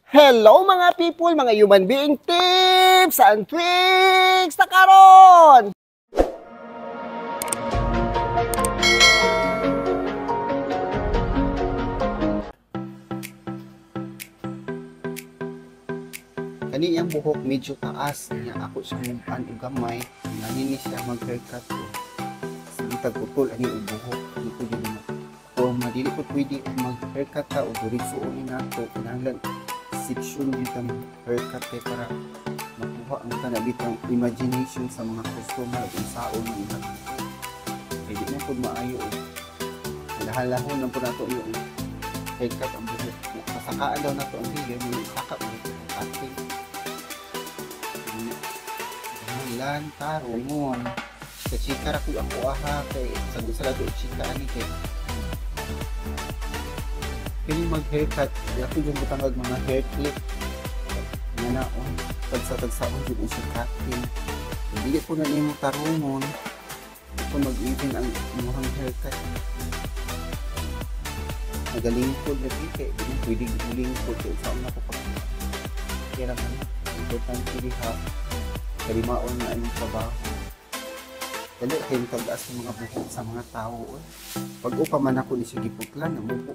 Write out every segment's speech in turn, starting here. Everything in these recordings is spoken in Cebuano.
Hello mga people, mga human being tips and tricks na karon. Kani iyang buhok medyo taas niya, ako sa muban og gamay, ngani ni siya mag-haircut ko. Sige tagputol ani og buhok dito jud na. Kung dili ko pwede mag-haircut ta og diretso ni nato, kinahanglan section gyud ang haircut kay para makuha ang tanan bitang imagination sa mga customer ug unsaon man ilang buhok. Kay di man pud maayo og lahalahon lang pud nato yung haircut ang buhok. Pasakaan daw nato ang hair, mo saka po cutting. Lan tarungon. Sa chika ra ko ako aha kay sa gusto ra chika ani kay kini mag-haircut, ako yung butangag mga hair clip. Nga na, oh, tagsa-tagsaon yun siya cutting. Hindi po na nimo tarungon. Hindi po mag-even ang imuhang haircut. Nagalingkod lagi kay di mo pwede lingkod kay saan na ko pa. Kaya naman, importante diha kalimaon na imong trabaho. Dali kay tag-as ng mga buhok sa mga tao. Oy. Pag-upa man ako ni siya giputlan, namubo.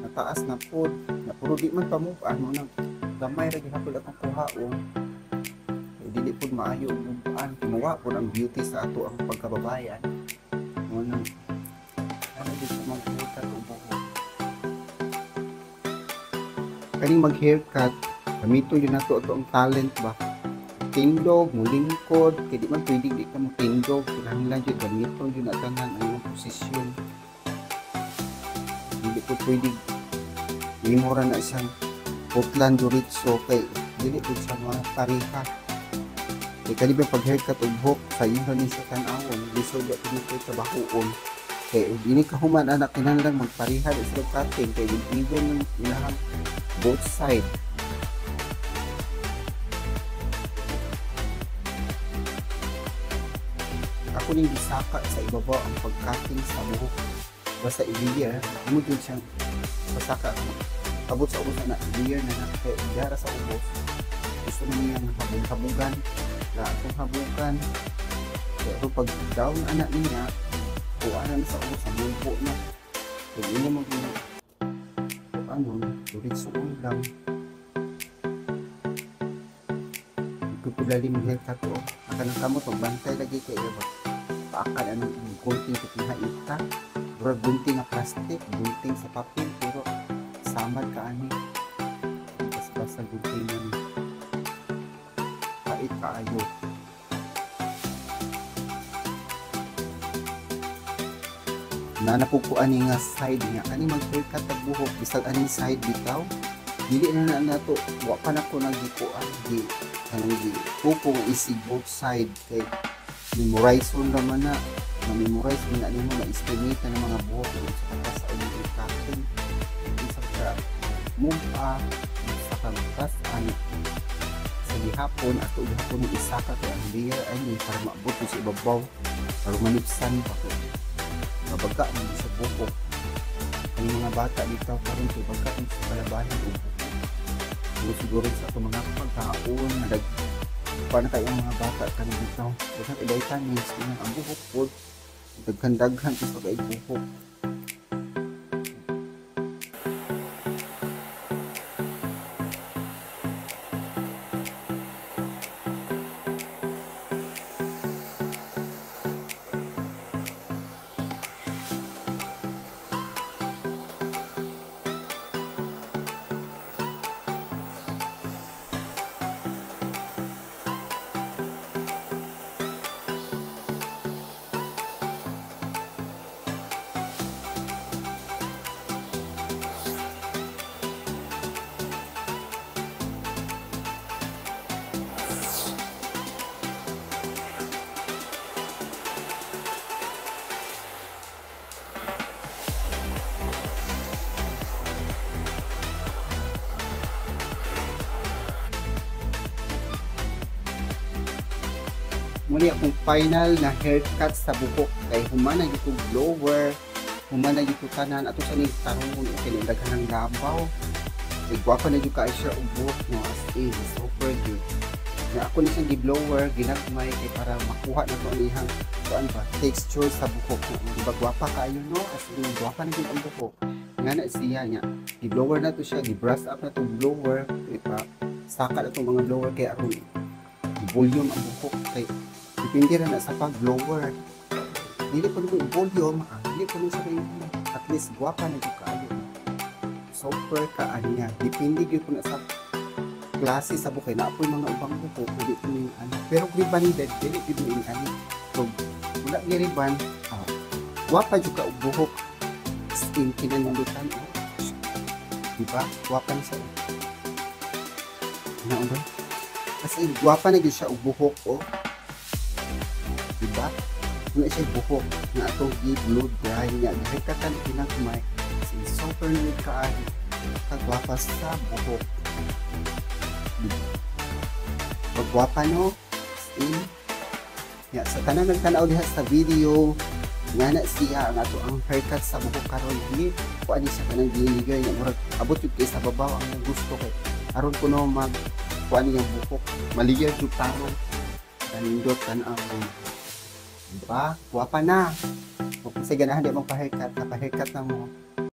Nataas na pod, na puro di man pamukaan mo nang gamay ra gihapon atong kuhaon. Kay dili pod maayo og mubaan, kinuha pod ang beauty sa ato ang pagkababayan. Mo nang ano di sa mag-haircut og buhok. Kaning mag-haircut, gamito yun nato ato ang talent ba. Tindog, mulingkod, kay di man pwede di ka mo tindog, kinahanglan jud gamito jud na tanan ang imong posisyon. Dili po pwede mura na isang putlan diretso kay dili po siya mapareha. Kay kani ba pag haircut og buhok sa inyo ni sa tan-awon, lisod ba kini kay trabahoon. Kay og ini kahuman anak kinahanglan magpareha di sila cutting kay even ng ilahang both side. Ako ning gisaka sa ibabaw ang pag-cutting sa buhok. Basta i-layer, mo jud siyang pasaka abot sa ubos na layer na na kay dara sa ubos. Gusto man niyang habog-habugan, la atong habugan. Pero pag down anak niya, kuha na sa ubos ang bubo na. Pag imo mo ano, diretso lang. Ipupulalim ang haircut ko. Ang kanang kamot, magbantay lagi kay iba. Paakan anong gunting kay ita. Murag gunting nga plastic, gunting sa papel, pero samad ka ani. Basta gunting na ni. Pait kaayo. Nana po ko ani nga side niya. Kani mag-haircut tag buhok, bisag aning side bitaw. Dili na na nato, wa pa na ko nagikuan, di kanang di kuko isig both side kay memorizon ra man na. Na-memorize man na nimo, na-estimate na ng mga buhok sa katas sa imong i-cutting. Isa ka move up, isa ka tas ani sa gihapon ato gihapon ni isaka kay ang layer ani para maabot sa ibabaw para manipsan pa kay mabaga man sa buhok. Ang mga bata dito karon kay baga sa kalabanan og buhok. Siguro sa ato mga pagkaon nadag pa na kayo ang mga bata karon dito. Daghan kay vitamins ang buhok pod daghan-daghan sa kay buhok. Muli akong final na haircut sa buhok kay human na gyud blower, human na gyud tanan ato sa ning tarungon okay ni daghan ng labaw. Kay gwapa na jud kaayo siya og buhok, no, as in super jud. Nga ako ni siyang gi-blower ginagmay kay para makuha na to ang iyang kuan ba, texture sa buhok. Di ba gwapa kaayo, no? As in gwapa na jud ang buhok. Nga na siya nya. Gi-blower na to siya, gi-brush up na to blower, di ba? Saka na tong mga blower kay aron volume ang buhok, kay depende ra na sa pag-blower. Dili ko nimo volume, dili ko sa may, at least gwapa na jud kaayo. Super ka niya. Depende gyud ko na sa klase sa buhok. Naa poy mga ubang buhok dili ko ni ano. Pero rebanded dili gyud ni ani. So wala ni reband, gwapa jud ka og buhok. Skin kinanundutan, oh. Di ba? Gwapa na siya. Ano ba? As in, gwapa na gyud siya og buhok, oh. Di ba? Wala siya buhok nga atong gi-blow dry niya. Gihaircutan ginagmay. As in, super na gyud kaayo kagwapa sa buhok. Di ba? Pagwapa, no? As in, ya, sa tanan nagtanaw diha sa video, nga na siya ang ato ang haircut sa buhok karon, di kuan ni siya kanang giliga niya, murag abot jud kay sa babaw ang gusto kay aron kuno mag kuan niyang buhok maliyar jud tarong kanindot tan-aw. Diba? Gwapa na. Kung kasi ganahan di mo pa-haircut, pa-haircut na mo.